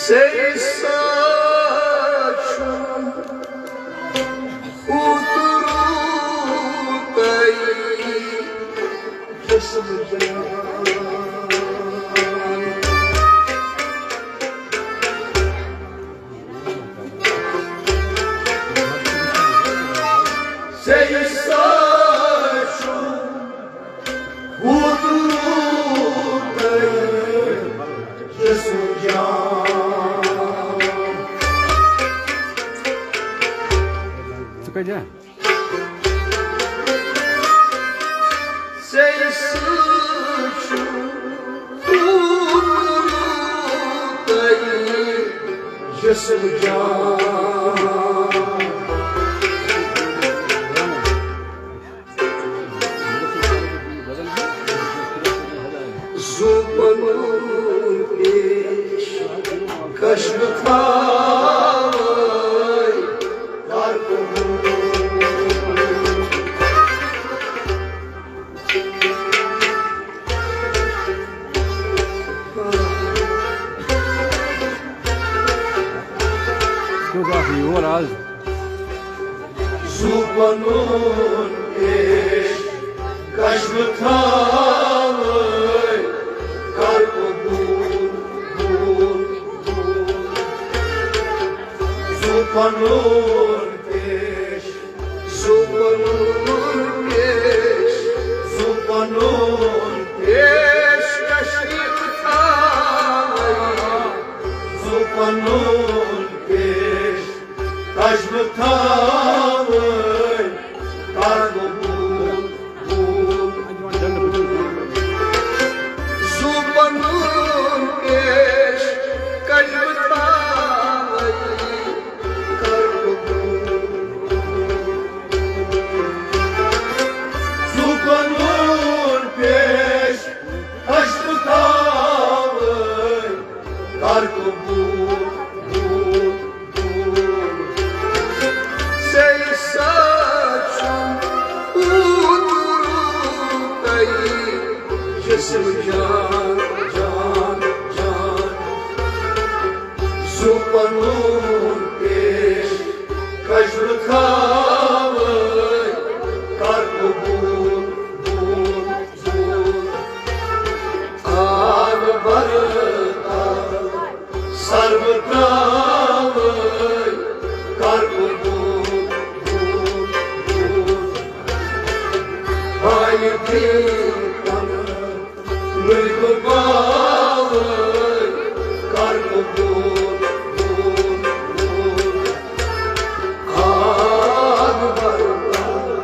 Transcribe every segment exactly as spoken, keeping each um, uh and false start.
سیسا چھُ اوترٕ تۄہہِ جسم جان۔ سیسا چھُ اوترٕ تۄہہِ جسم جان۔ ژٕ کتہِ چھکھ؟ ژےٚ سۭتۍ چھُ اوترٕ تۄہہِ جسم جان۔ زُو پنُن پیش کشمہٕ تھاوَے کر قبول۔ کیُتھ اکھ یور آز۔ زُو پنُن پیش کشمہٕ تھاوَے کر قبول۔ زُو پنُن پیش، زُو پنُن پیش، زُو پنُن پیش کشمہٕ تھاوَے، زُو پنُن پیش کشمہٕ تھاوَے کر قبول۔ زُو پنُن پیش کشمہٕ تھاوَے کر قبول۔ زُو پنُن پیش کشمہٕ تھاوَے کر قبول۔ ژےٚ سۭتۍ چھُم اوترٕ تۄہہِ جسم جان، جان، جان۔ زُو پنُن پیش کشمہٕ تھاوَے کر قبول، بول، بول۔ آگ برتاو سرو تراوے کر قبول۔ ہاے تھی کم ملک باوے کر قبول۔ آگ برتاو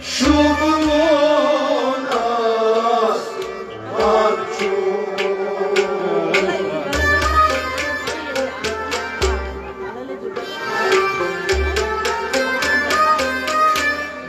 شوٗبوُن آسمان چھُ۔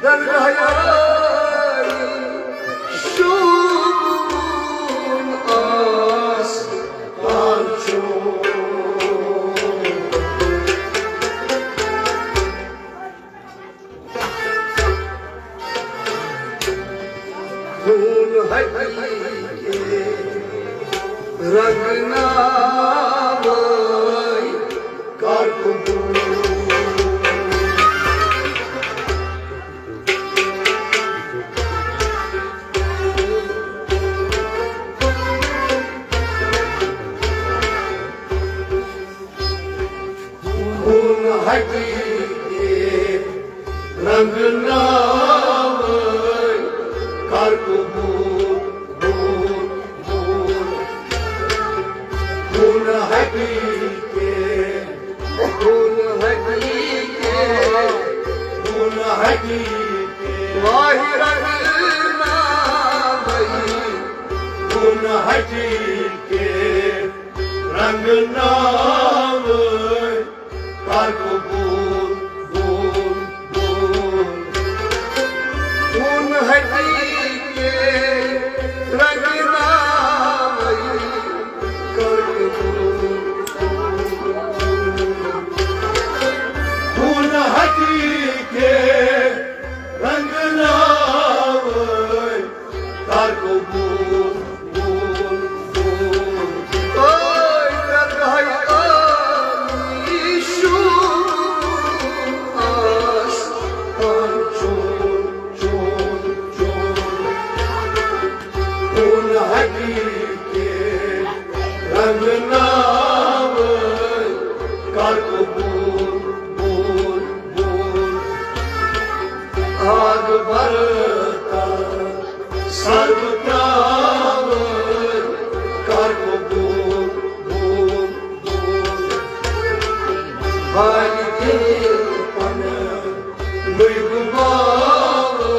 درگاہ یارِ شوٗبوُن آسمان چھُ۔ خوٗن ہٹی کے رنگ ناوے کر قبول۔ خوٗن ہٹی کے رنگ ناوے کر قبول، بول، بول۔ خوٗن ہٹی کے، خوٗن ہٹی کے، خوٗن ہٹی کے۔ واہی رنگ ناوے، خوٗن ہٹی کے رنگ ناوے کر قبول، بول، بول۔ خوٗن ہٹی کے رنگ ناوے کر قبول۔ خوٗن ہٹی کے رنگ ناوے کر قبول، بول، بول۔ اے درگاہ عالی شوٗبوُن آسمان چھُ، چھُ، چھُ۔ خوٗن ہٹی کے رنگ ناوے کر قبول، بول، بول۔ آگ برتا سر تراوے کر قبول، بول، بول۔ حال دل پنہٕ لُبۍ باوے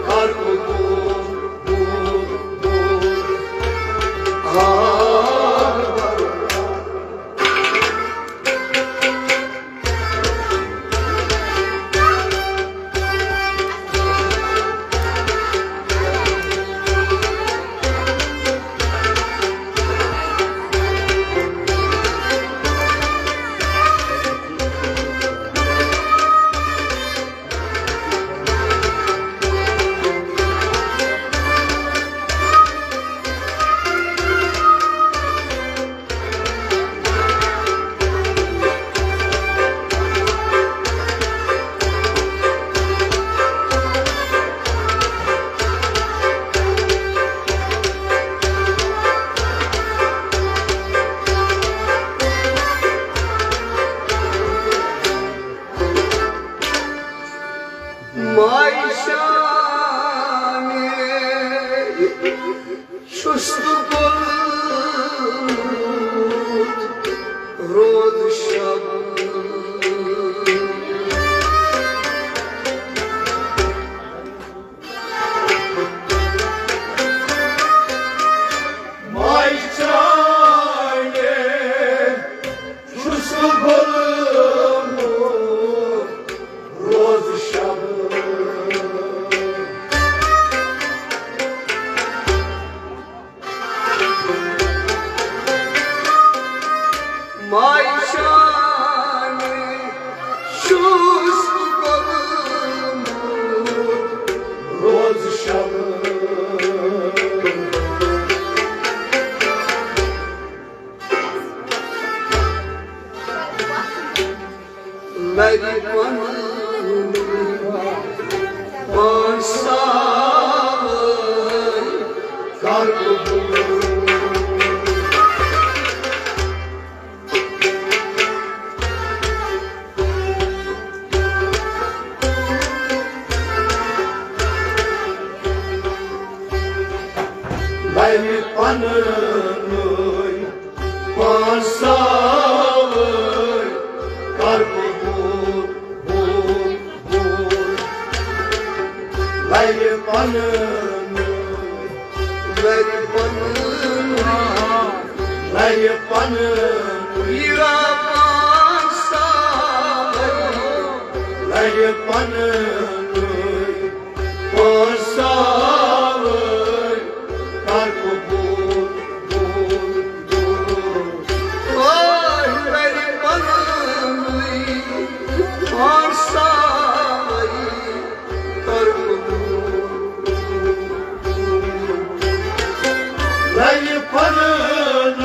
کر قبول، بول، بول۔ آگ برتا ماے شانے چھُس بہٕ گوٚمُت روز شب۔ ماے چانے چھُس بہٕ گوٚمُت روز شب۔ ماے شانے چھُس بہٕ گوٚمُت روز شب۔ لرِ پنُن پان ساوٕے کر قبول۔ لرِ پنٕنُے پان ساوٕے کر قبول، بول، بول۔ لَرِ پَنہٕ، لَرِ پَنہٕ، لَرِ پَنہٕ، یہِ را پانساوَے، لَرِ پَنہٕ، پانساوَے، کَر قبوٗل، قبوٗل، قبوٗل۔ آہ، لَرِ پَنہٕ، پانساوَے، لَرِ پَنہٕ،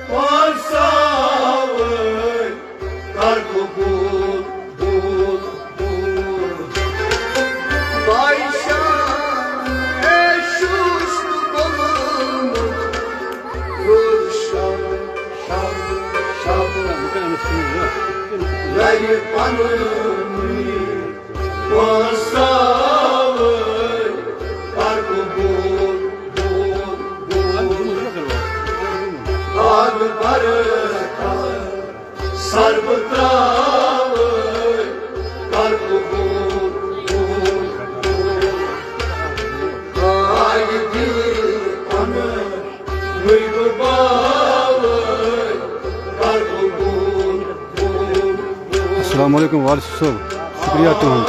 پانساوَے، کَر قبوٗل، قبوٗل، قبوٗل۔ بایشان، اے شوٗش گوٚمُت، روز شب، شب، شب۔ لَرِ پَنہٕ، پانساوَے، کَر قبوٗل، قبوٗل، قبوٗل۔ آگ بَرٕ، سَر بہٕ ترٛاوَے، کَر قبوٗل، قبوٗل، قبوٗل۔ آگہِ دِل پَنہٕ، نُے بہٕ باوَے، کَر قبوٗل، قبوٗل۔ السلام علیکم وارث صٲب، شُکریہ تُہُنٛد۔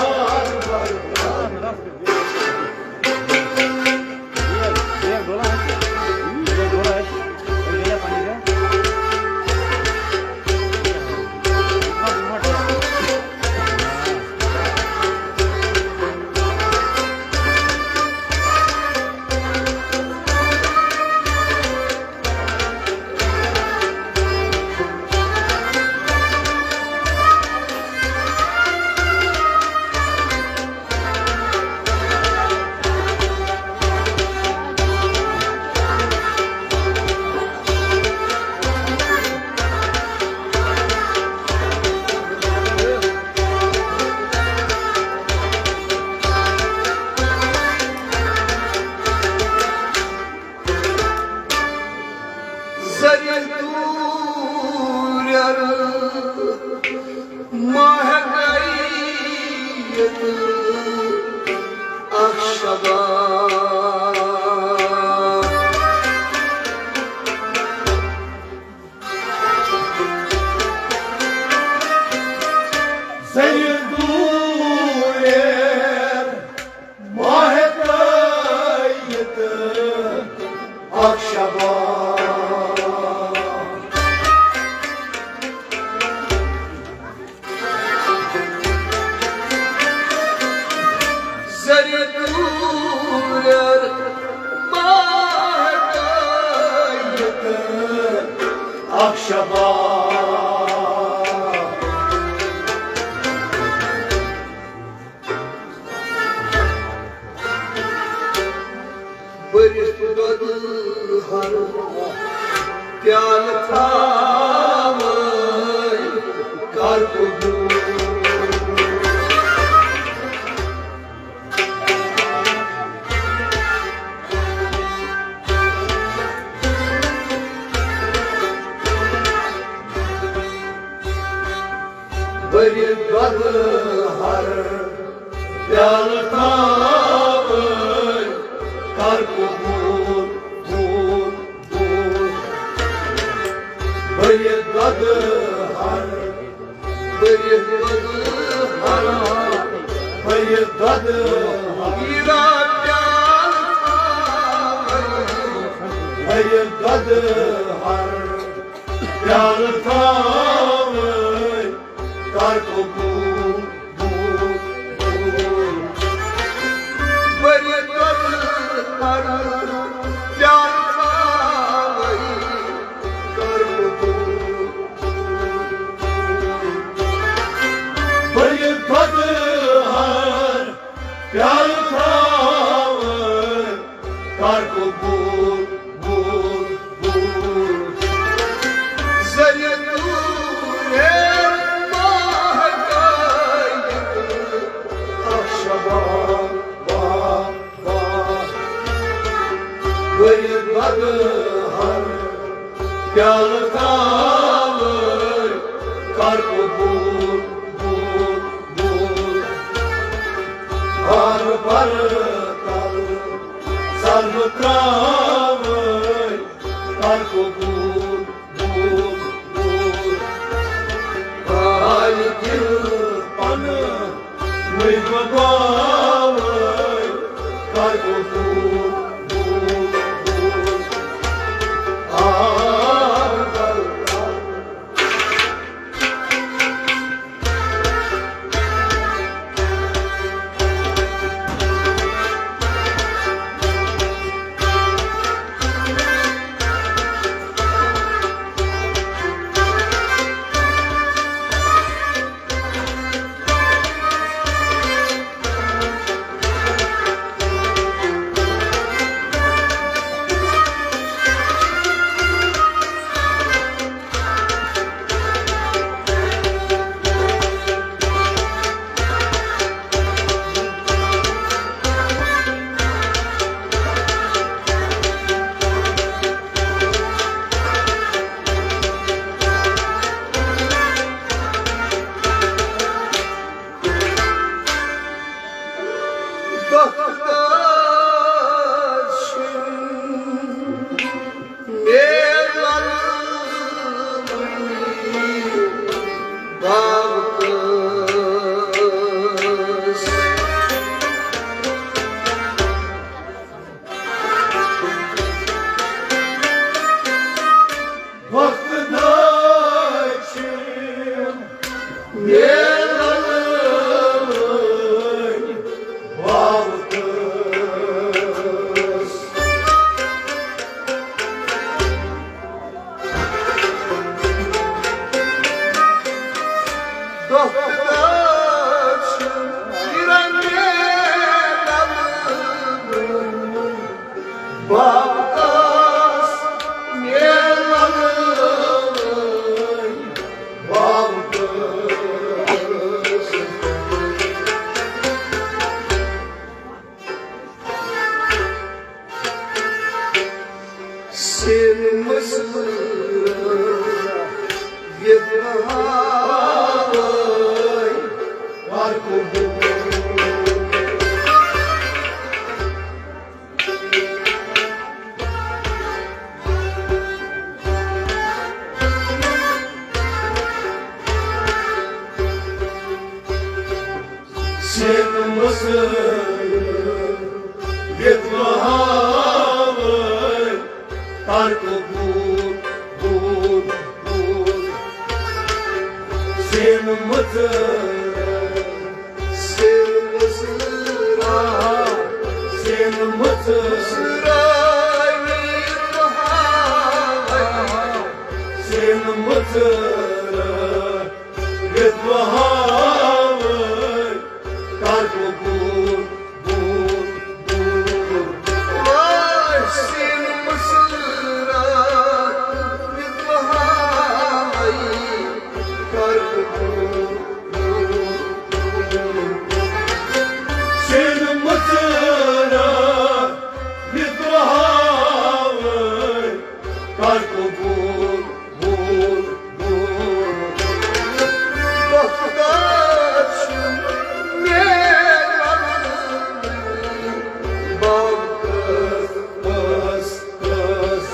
زَرِ دوٗرٮ۪ر ماہ گٔیِتھ اَکھ شباب۔ زَرِ دوٗرٮ۪ر ماہ گٔیِتھ اَکھ شباب۔ زَرِ دوٗرٮ۪ر ماہ گٔیِتھ اَکھ شباب۔ بٔرِتھ دۄدٕ ہَر پیالہٕ تھاوَے کَر قبوٗل۔ بٔرِتھ دۄدٕ ہَر پیالہٕ تھاوَے کَر قبوٗل، قبوٗل، قبوٗل۔ بٔرِتھ دۄدٕ ہَر، بٔرِتھ دۄدٕ ہَر، بٔرِتھ دۄدٕ ہَر۔ یہِ را پیالہٕ تھاوَے، بٔرِتھ دۄدٕ ہَر۔ پیالہٕ تھاوَے کَر قبوٗل، قبوٗل، قبوٗل۔ بٔرِتھ دۄدٕ ہَر پیالہٕ تھاوَے کَر قبوٗل، قبوٗل۔ بٔرِتھ دۄدٕ ہَر پیالہٕ تھاوَے کَر قبوٗل، قبوٗل، قبوٗل۔ زَرِ دوٗرِ ماہ گٔیِتھ اَکھ شباب، باب، باب۔ بٔرِتھ دۄدٕ ہَر پیالہٕ تھاوَے کَر قبوٗل، قبوٗل، قبوٗل۔ ہَر برتل سر تراوے، کر قبول، بول، بول۔ آے دل پنہٕ مٔنٛزۍ بہٕ باوے، کر قبول، بول، بول۔ آ، وقت داچھ میلن وٲلۍ واپس۔ دۄہ داچھ میلن وٲلۍ واپس، میلن وٲلۍ واپس۔ سین مسرا یتہٕ ہاوے، کر قبول۔ سین مسرا یتہٕ ہاوے، کر قبول، بول، بول۔ سین مسرا، سین مسرا، سین مسرا، سین مسرا، یتہٕ ہاوے، کر قبول، بول، بول۔ واے سین مسرا، یتہٕ ہاوے، کر قبول، بول، بول۔ سین مسرا، یتہٕ ہاوے، کر قبول، بول، بول۔ دۄہ داچھ میلن وٲلۍ واپس، پس، پس۔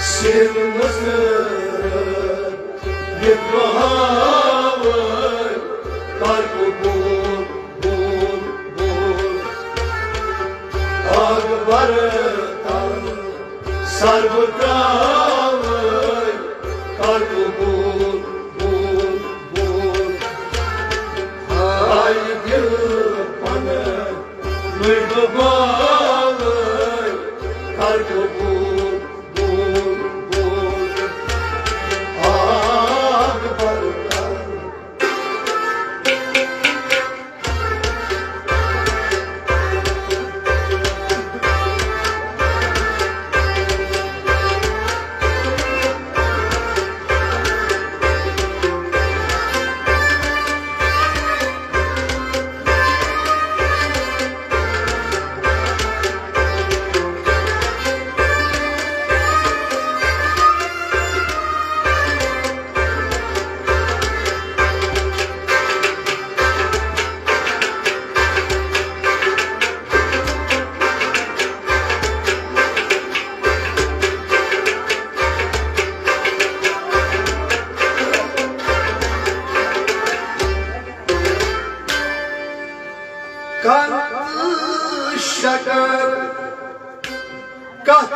سین مسرا یتہٕ ہاوے، کر قبول، بول، بول۔ اکبر تل سر بہٕ تراوے، کر قبول، بول، بول۔ آے دل پنہٕ مٔنٛزۍ بہٕ باوے، کر قبول، بول، بول۔ اکبر تل کن تہٕ شکر کتھ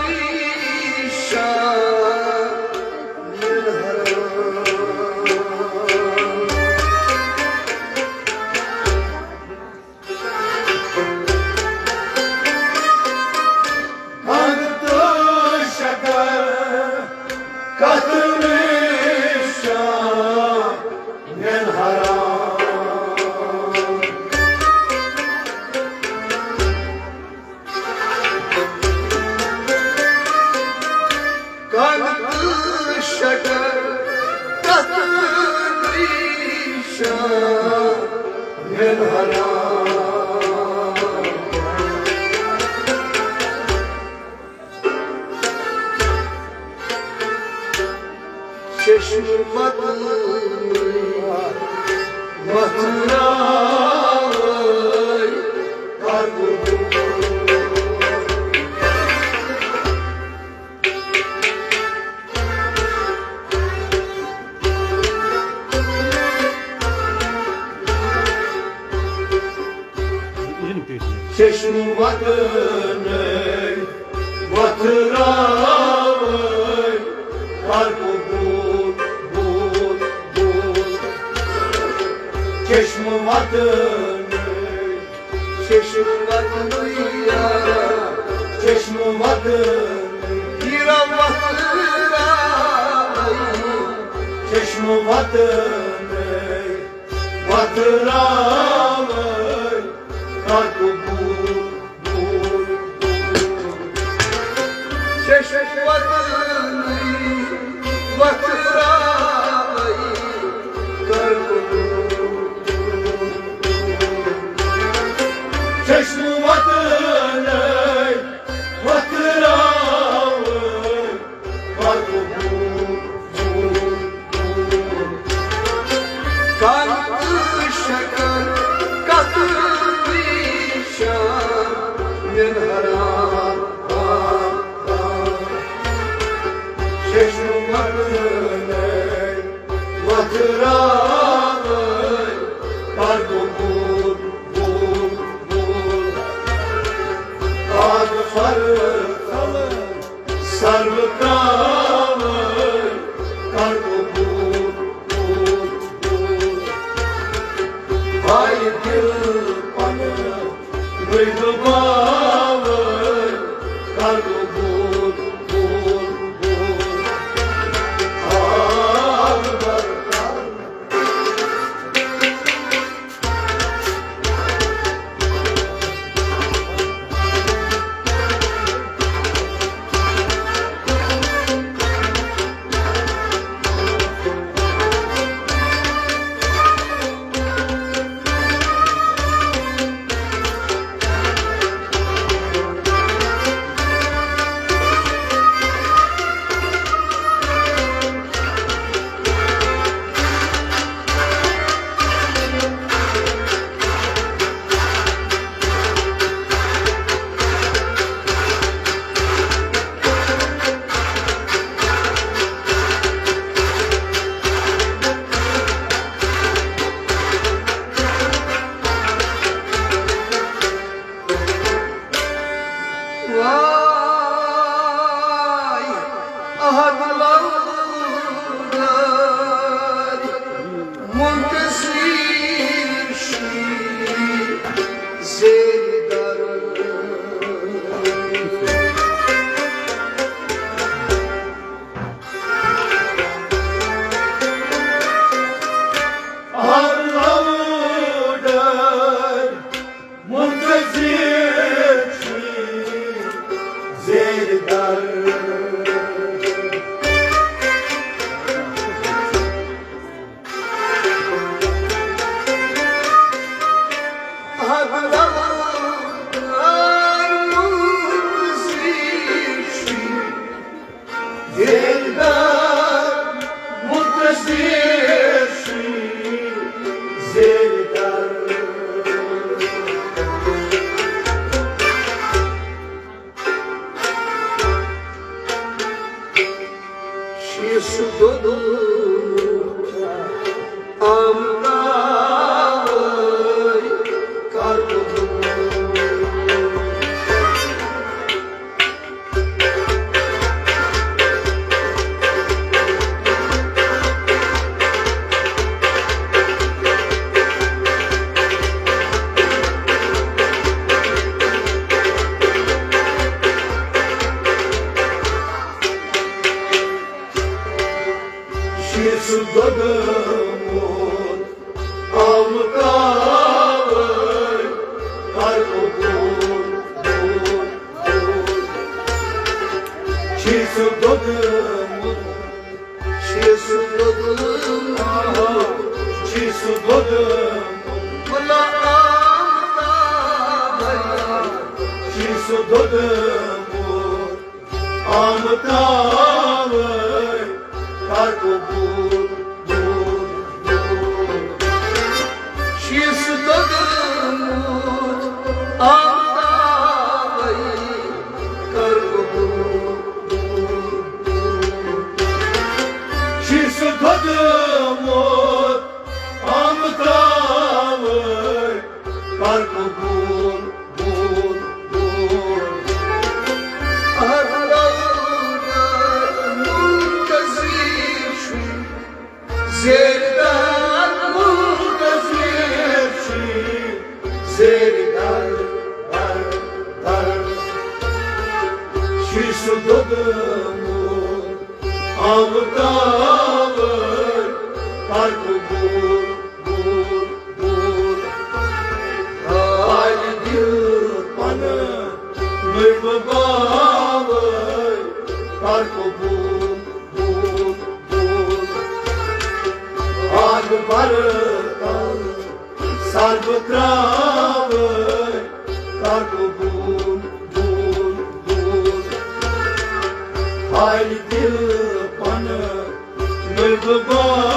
نِشان حرام۔ کن تہٕ شکر کتھ نِشان حرام۔ کن تہٕ شکر کتھ نِشان حرام۔ چشمہٕ وتنٕے وتھراوٕے کر قبول۔ چشمہٕ وتنٕے وتھراوٕے کر قبول، بول، بول۔ چشمہٕ وتنٕے، چشمہٕ وتنٕے، چشمہٕ وتنٕے، ہیرا وتھراوٕے۔ چشمہٕ وتنٕے وتھراوٕے کر قبول، بول، بول۔ چشمہٕ وتنٕے وتھراوٕے کر قبول۔ چشمہٕ وتنٕے وتھراوٕے کر قبول۔ کن تہٕ شکر کتھ نِشان حرام۔ چشمہٕ وتنٕے وتھراوٕے کر قبول، بول، بول۔ آز فرق سر تراوٕے کر قبول، بول، بول۔ ہاے دل پنہٕ گٔے ڈُباوٕے کر قبول، بول، بول۔ آز برکار کر قبول، قبول، قبول۔ چھُے سُہ دوٚدمُت، چھُے سُہ دوٚدمُت، چھُے سُہ دوٚدمُت۔ ملا آفتاب، چھُے سُہ دوٚدمُت۔ آمہٕ ترٛاوَے کر قبول، قبول، قبول۔ چھُے سُہ دوٚدمُت، آمہٕ ترٛاوَے کر قبول، قبول، قبول۔ چھُے سُہ دوٚدمُت، آمہٕ ترٛاوَے کر قبول، قبول، قبول۔ اللہ منتظر چھُ، زیر دار منتظر چھُ، زیر دار، دار، دار۔ چھُے سُہ دوٚدمُت، آمہٕ ترٛاوَے کر قبول، قبول، قبول۔ حالہِ دِل پنہٕ نُے بہٕ باوَے کر قبول، قبول، قبول۔ حالہِ بر تل سر بہٕ ترٛاوَے کر قبول، قبول، قبول۔ حالہِ دِل پنہٕ نُے بہٕ باوَے